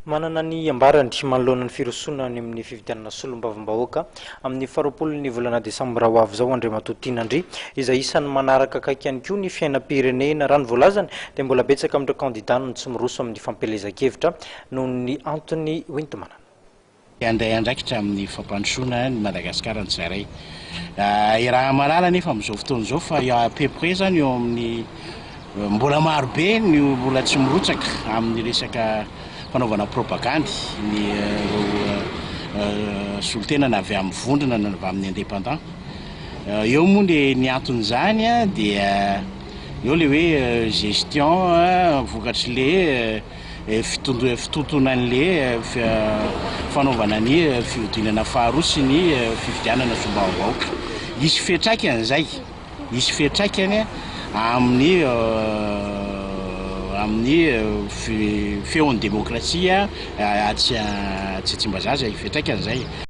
Manana ny ambarany manoloana ny firosoana any amin'ny fifidianana solombavambahoaka amin'ny faharoapolon'ny volana desambra ho avy izao Andriamatoa Tiana Andria, izay isan'ny manaraka akaiky ihany koa ny fiainam-pirenena. Raha ny voalazany dia mbola betsaka amin'ireo kandidà no tsy miroso amin'ny fampielezan-kevitra noho ny antony hoenti-manana. Handray andraikitra amin'ny fampandrosoana ny Madagasikara ny tsirairay. Iaraha-mahalala anefa amin'izao fotoana izao fa à peu près zany eo amin'ny mbola marobe ny mbola tsy mirotsaka amin'ny resaka fanaovana propagandy, ny ireo solontena na avy amin'ny vondrona na avy amin'ny indépendant. Eo moa ny anton'izany dia eo le hoe gestion vokatry le fitontonan'le fanaovana ny fihodinana faharoa sy ny fifidianana solombavambahoaka. Hisy fiantraikany zay, hisy fiantraikany amin'ny feon'ny demokrasia atsy Tsimbazaza, fiantraikany zay.